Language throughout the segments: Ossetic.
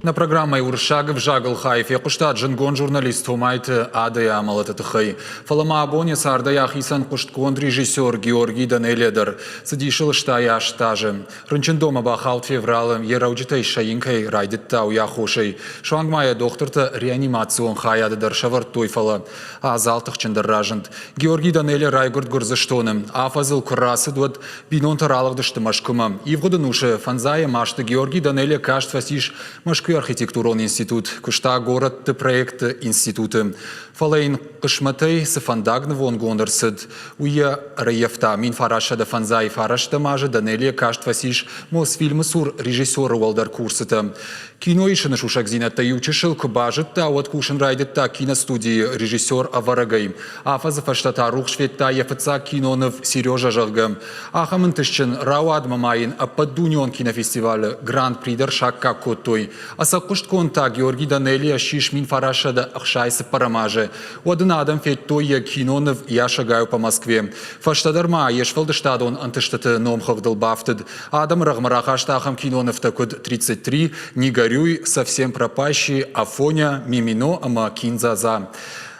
Нӕ программӕйы уырыссаг ӕвзагыл хай фехъуыстат зындгонд журналист Томайты Адӕйы амӕлӕты тыххӕй. Фӕлӕ ма абон йӕ цардӕй ахицӕн хъуыстгонд режиссер Георгий Данелия дӕр. Цыдис ыл 68 азы. Рынчындонмӕ бахауд февралы, йӕ рӕуджытӕй сӕйын кӕй райдыдта, уый аххосӕй. Суанг ма йӕ дохтыртӕ реанимацион хайады дӕр сӕвӕрдтой, фӕлӕ адзал тыхджындӕр разынд. Георгий Данелия райгуырд Гуырдзыстоны. Афӕдз ыл куы рацыд, уӕд бинонтӕ ралыгъдысты Мӕскуымӕ. Ивгъуыд ӕнусы фӕндзайӕм азты Георгий Данелия каст фӕцис Мӕскуыйы архитектурон институт, куыста горӕтты проекты институты. Фӕлӕ йын хъысмӕтӕй цы фӕндаг нывондгонд ӕрцыд, уый йӕ ӕрӕййӕфта 1959 азы Данелия каст фӕцис Мосфильмы цур режиссеры уӕлдӕр курсытӕ. Кино исыны сусӕгдзинӕдтӕ иу чысыл куы базыдта, уӕд кусын райдыдта киностудийы режиссер-ӕвӕрӕгӕй. Афӕдзы фӕстӕ та рухс федта йӕ фыццаг киноныв «Сережа», зӕгъгӕ. Ахӕм ӕнтыстджын рауадмӕ ма йын ӕппӕтдунеон кинофестивалы гран-при дӕр саккаг кодтой. Ӕцӕг хъуыстгонд та Георгий Данелия ссис 1964 азы. Уӕд ын адӕм федтой йӕ киноныв «Я шагаю по Москве». Фӕстӕдӕр ма йе сфӕлдыстадон ӕнтыстыты номхыгъдыл бафтыд. Адӕмы рӕгъмӕ рахаста ахӕм кинонывтӕ, куыд «33», «Не горюй», «Совсем пропащие», «Афоня», «Мимино» ӕмӕ «Киндзадза».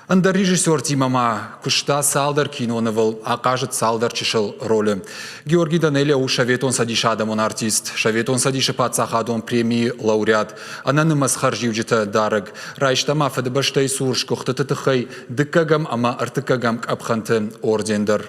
Ӕндӕр режиссертимӕ ма куыста цалдӕр кинонывыл, ахъазыд цалдӕр чысыл ролы. Георгий Данелия у Советон Цӕдисы адӕмон артист, Советон Цӕдисы паддзахадон премийы лауреат, ӕнӕнымӕц хӕрзиуджытӕ дарӕг. Райста ма Фыдыбӕстӕйы цур сгуыхтыты тыххӕй дыккӕгӕм ӕмӕ ӕртыккӕгӕм къӕпхӕнты орден дӕр.